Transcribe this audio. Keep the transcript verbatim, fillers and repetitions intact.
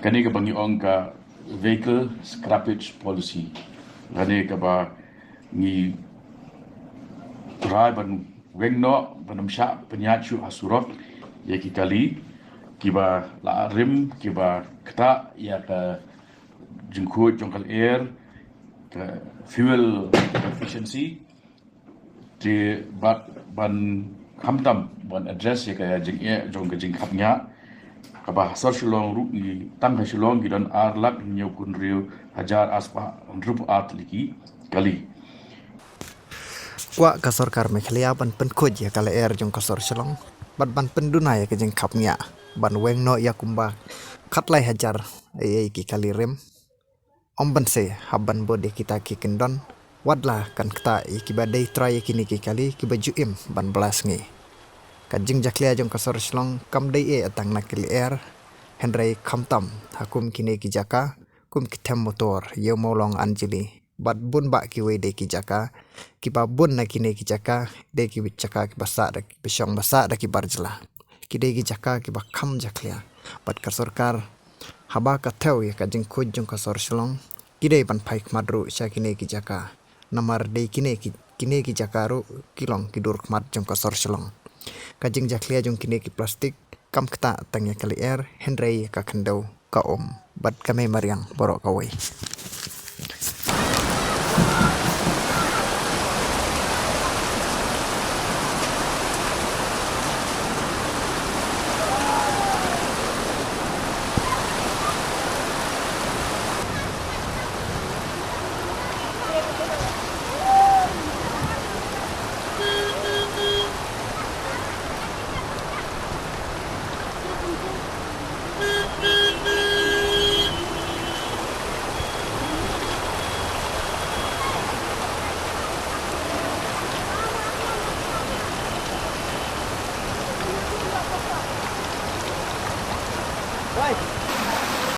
Kane kaba ngi ong ka vehicle scrappage policy. Kane kaba ngi rai ban weng noh, ban ym shah pynïaid shuh ha surok ïa ki kali kiba la rim, kiba ktah ïa ka jingkhuid jong ka lyer, ka fuel efficiency. Te bad ban khamtam ban address ïa ka jingeh jong ka jingkhapngiah, kaba ha sor Shillong ruh ngi, tang ha Shillong ngi don ar lak hynñiewphew hynriew hajar arspah hynriewphew ar tylli ki kali. Kwah ka sorkar Meghalaya ban pynkhuid ïa ka lyer jong ka sor Shillong bad ban pynduna ïa ka jingkhapngiah, ban weng noh ïa kumba khatlai hajar ïa ki kali rim. Ym ban se hap ban bud ïa kita ki kyndon, watla kan ktah ïa kiba dei trai ïa kine ki kali kiba ju im ban bla sngi. Ka jingjakhlia jong ka sor Shillong kam dei eh tang na ki lyer, hynrei khamtam ha kum kine ki jaka kum ki them motor, Ïew Mawlong Anjali bad bun bah kiwei de ki jaka, kiba bun na kine ki jaka dei ki jaka kiba sah da, kiba shong ba sah da ki bar jylla. Ki dei ki jaka kiba kham jakhlia bad ka sorkar, haba ka thew ïa ka jingkhuid jong ka sor Shillong, ki dei ban phai khmat ruh sha kine ki jaka. Namar dei kine ki, kine ki jaka ruh ki long ki dur khmat jong ka sor Shillong. Ka jingjakhlia jong kine ki plastik kam ktah tang ïa ka lyer, hynrei ïa ka khyndew, ka um bad ka mei mariang baroh kawei. Right.